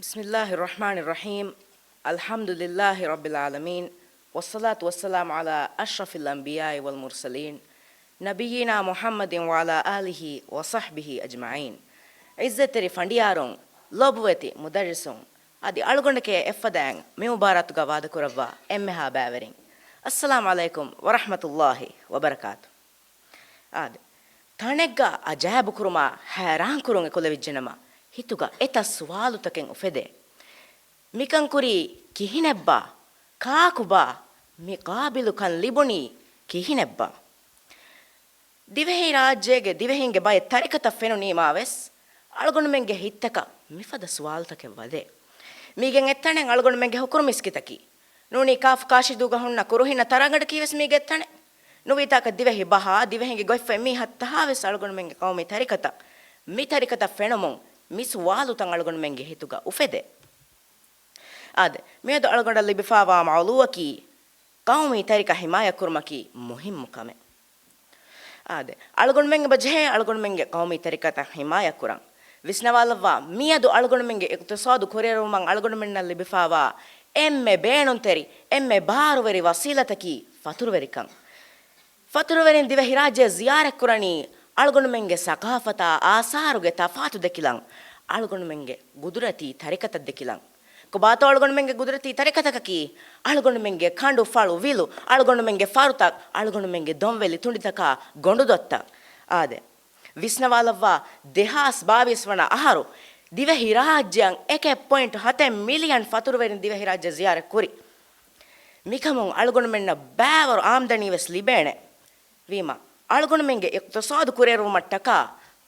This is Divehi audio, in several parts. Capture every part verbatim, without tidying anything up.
بسم الله الرحمن الرحيم. الحمد لله رب العالمين. والصلاة والسلام على أشرف الأنبياء والمرسلين. نبينا محمد وعلى آله وصحبه أجمعين. ޢިއްޒަތްތެރި ފަނޑިޔާރުން، ލޮބުވެތި މުދައްރިސުން، އަދި އަޅުގަނޑެކޭ އެއްފަދައިން މި މުބާރާތުގަ ވާދަކުރައްވާ އެންމެހާ ބައިވެރިން، އައްސަލާމު ޢަލައިކުމް ވަރަޙްމަތުﷲި ވަބަރަކާތު. އާދެ، ތަނެއްގަ އަޖައިބުކުރުމާ ހައިރާންކުރުން އެކުލެވިއްޖެނަމަ، ހިތުގަ އެތައް ސުވާލުތަކެއް އުފެދޭ. މިކަން ކުރީ ކިހިނެއްބާ؟ ކާކުބާ؟ މި ޤާބިލުކަން ލިބުނީ ކިހިނެއްބާ؟ ދިވެހި ރާއްޖޭގެ ދިވެހިންގެ ބައެއް ތަރިކަތައް ފެނުނީމާވެސް، އަޅުގަނޑުމެންގެ ހިތްތަކަށް މިފަދަ ސުވާލުތަކެއް ވަދޭ. މީގެން އެއްތަނެއް އަޅުގަނޑުމެންގެ ހުކުރު މިސްކިތަކީ. ނޫނީ ކާފު ކާށިދޫގަ ހުންނަ ކުރުހިންނަ ތަރާގަނޑަކީވެސް މީގެ އެއްތަނެއް. ނުވީތާކަށް ދިވެހި ބަހާ، ދިވެހިންގެ ގޮތްފައި މީހައްތަހާވެސް އަޅުގަނޑުމެންގެ ޤައުމީ ތަރިކަތައް، މި ތަރިކަތައް ފެނުމުން މި ސުވާލުތައް އަޅުގަނޑުމެންގެ ހިތުގަ އުފެދޭ. އާދެ، މިއަދު އަޅުގަނޑަށް ލިބިފާވާ މައުލޫއަކީ، ޤައުމީ ތަރިކަ ހިމާޔަތްކުރުމަކީ މުހިއްމު ކަމެއް. އާދެ، އަޅުގަނޑުމެން އެބަ ޖެހޭ އަޅުގަނޑުމެންގެ ޤައުމީ ތަރިކަތައް ހިމާޔަތްކުރަން. ވިސްނަވާލައްވާ، މިއަދު އަޅުގަނޑުމެންގެ އިޤްތިޞާދު ކުރިއަރުވުމަށް އަޅުގަނޑުމެންނަށް ލިބިފާވާ އެންމެ ބޭނުންތެރި، އެންމެ ބާރުވެރި ވަސީލަތަކީ ފަތުރުވެރިކަން. ފަތުރުވެރިން ދިވެހިރާއްޖެ ޒިޔާރަތްކުރަނީ، އަޅުގަނޑުމެންގެ ސަޤާފަތާ އާސާރުގެ ތަފާތު ދެކިލަން، އަޅުގަނޑުމެންގެ ގުދުރަތީ ތަރިކަތައް ދެކިލަން. ކޮބާތޯ އަޅުގަނޑުމެންގެ ގުދުރަތީ ތަރިކަތަކަކީ؟ އަޅުގަނޑުމެންގެ ކަނޑު ފަޅު ވިލު، އަޅުގަނޑުމެންގެ ފަރުތައް، އަޅުގަނޑުމެންގެ ދޮންވެލި ތުނޑިތަކާ ގޮނޑުދޮށްތައް. އާދެ، ވިސްނަވާލައްވާ، ދެހާސް ބާވީސް ވަނަ އަހަރު ދިވެހިރާއްޖެއަށް އެކެއް ޕޮއިންޓް ހަތެއް މިލިއަން ފަތުރުވެރިން ދިވެހިރާއްޖެ ޒިޔާރަތް ކުރި. މިކަމުން އަޅުގަނޑުމެންނަށް ބައިވަރު އާމްދަނީ ވެސް ލިބޭނެ. ވީމާ، އަޅުގަނޑުމެންގެ އިޤްތިޞާދު ކުރިއެރުވުމަށްޓަކާ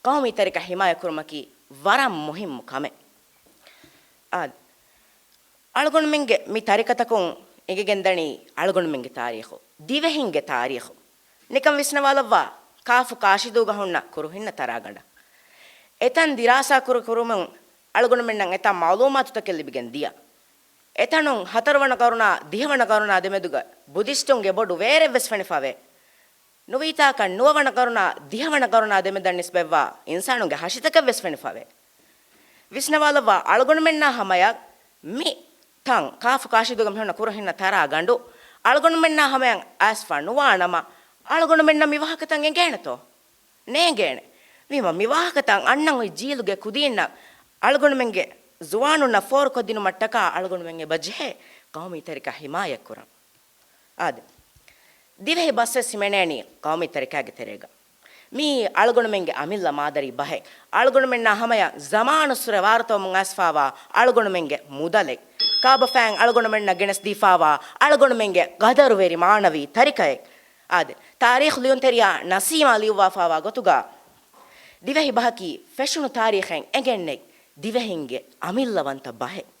ޤައުމީ ތަރިކަ ހިމާޔަތްކުރުމަކީ ވަރަށް މުހިއްމު ކަމެއް. އާދެ، އަޅުގަނޑުމެންގެ މި ތަރިކަތަކުން އެނގިގެންދަނީ އަޅުގަނޑުމެންގެ ތާރީޚު، ދިވެހިންގެ ތާރީޚު. ނިކަން ވިސްނަވާލައްވާ، ކާފު ކާށިދޫގަ ހުންނަ ކުރުހިންނަ ތަރާގަނޑަށް. އެތަން ދިރާސާ ކުރު ކުރުމުން އަޅުގަނޑުމެންނަށް އެތައް މައުލޫމާތުތަކެއް ލިބިގެން ދިޔަ. އެތަނުން ހަތަރުވަނަ ޤަރުނާ، ދިހަވަނަ ޤަރުނާ ދެމެދުގަ ބުދިސްޓުންގެ ބޮޑު ވޭރެއްވެސް ފެނިފަވޭ. ނުވީތާކަށް ނުވަވަނަ ޤަރުނާ، ދިހަވަނަ ޤަރުނާ ދެމެދަށް ނިސްބަތްވާ އިންސާނުންގެ ހަށިތަކެއްވެސް ފެނިފަވޭ. ވިސްނަވާލައްވާ، އަޅުގަނޑުމެންނާ ހަމަޔަށް މި ތަން، ކާފު ކާށިދޫގަ މިހުންނަ ކުރުހިންނަ ތަރާގަނޑު، އަޅުގަނޑުމެންނާ ހަމަޔަށް އައިސްފަ ނުވާނަމަ، އަޅުގަނޑުމެންނަށް މި ވާހަކަތައް އެނގޭނެތޯ؟ ނޭނގޭނެ. ވީމަ މި ވާހަކަތައް އަންނަން އޮތް ޖީލުގެ ކުދީންނަށް، އަޅުގަނޑުމެންގެ ޒުވާނުންނަށް ފޯރުކޮށްދިނުމަށްޓަކާ އަޅުގަނޑުމެން އެބަ ޖެހޭ ޤައުމީ ތަރިކަ ހިމާޔަތްކުރަން. އާދެ، ދިވެހި ބަސްވެސް ހިމެނޭނީ ޤައުމީ ތަރިކާގެ ތެރޭގަ. މިއީ އަޅުގަނޑުމެންގެ އަމިއްލަ މާދަރީ ބަހެއް. އަޅުގަނޑުމެންނާ ހަމަޔަށް ޒަމާނުއްސުރެ ވާރުތަވަމުން އައިސްފާވާ އަޅުގަނޑުމެންގެ މުދަލެއް. ކާބަފައިން އަޅުގަނޑުމެންނަށް ގެނެސްދީފާވާ އަޅުގަނޑުމެންގެ ގަދަރުވެރި މާނަވީ ތަރިކައެއް. އާދެ، ތާރީޚު ލިޔުންތެރިޔާ ނަސީމާ ލިޔުއްވާފާވާ ގޮތުގަ، ދިވެހި ބަހަކީ ފެށުނު ތާރީޚެއް އެނގެންނެތް ދިވެހިންގެ އަމިއްލަވަންތަ ބަހެއް.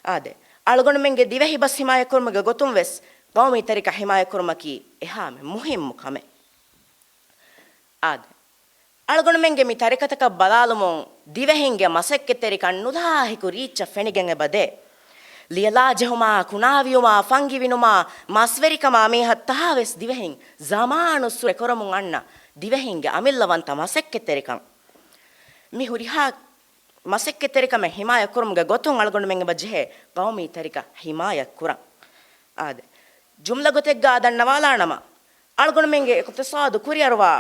އާދެ، އަޅުގަނޑުމެންގެ ދިވެހި ބަސް ހިމާޔަތްކުރުމުގެ ގޮތުން ވެސް ޤައުމީ ތަރިކަ ހިމާޔަތްކުރުމަކީ އެހާމެ މުހިއްމު ކަމެއް. އާދެ، އަޅުގަނޑުމެންގެ މި ތަރިކަތަކަށް ބަލާލުމުން ދިވެހިންގެ މަސައްކަތްތެރިކަން ނުލާހިކު ރީއްޗަށް ފެނިގެން އެބަދޭ. ލިޔަލާ ޖެހުމާ، ކުނާވިޔުމާ، ފަންގިވިނުމާ، މަސްވެރިކަމާ މީހަށް ތަހާވެސް ދިވެހިން ޒަމާނުއްސުރެ ކުރަމުން އަންނަ ދިވެހިންގެ އަމިއްލަވަންތަ މަސައްކަތްތެރިކަން. މި ހުރިހާ މަސައްކަތްތެރިކަމެއް ހިމާޔަތްކުރުމުގެ ގޮތުން އަޅުގަނޑުމެން އެބަ ޖެހޭ ޤައުމީ ތަރިކަ ހިމާޔަތްކުރަން. އާދެ، ޖުމްލަ ގޮތެއްގާ ދަންނަވާލާނަމަ، އަޅުގަނޑުމެންގެ އިޤްތިޞާދު ކުރިއަރުވާ،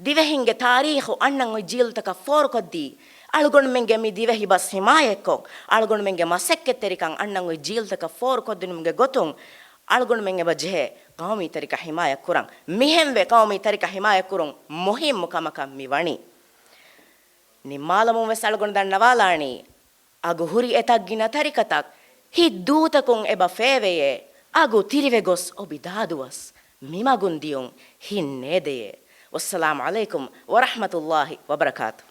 ދިވެހިންގެ ތާރީޚު އަންނަން އޮތް ޖީލުތަކަށް ފޯރުކޮށްދީ، އަޅުގަނޑުމެންގެ މި ދިވެހި ބަސް ހިމާޔަތްކޮށް، އަޅުގަނޑުމެންގެ މަސައްކަތްތެރިކަން އަންނަން އޮތް ޖީލުތަކަށް ފޯރުކޮށްދިނުމުގެ ގޮތުން، އަޅުގަނޑުމެން އެބަ ޖެހޭ ޤައުމީ ތަރިކަ ހިމާޔަތްކުރަން. މިހެންވެ ޤައުމީ ތަރިކަ ހިމާޔަތްކުރުން މުހިއްމު ކަމަކަށް މި ވަނީ. ނިންމާލަމުން ވެސް އަޅުގަނޑު ދަންނަވާލާނީ، އަގު ހުރި އެތައް ގިނަ ތަރިކަތައް ހިތްދޫތަކުން އެބަ ފޭވެޔޭ، އަގު ތިރިވެ ގޮސް އޮބި ދާދުވަސް މިމަގުން ދިޔުން ހިތް ނޭދެޔޭ. ވައްސަލާމު ޢަލައިކުމް ވަރަޙްމަތުﷲި ވަބަރަކާތު.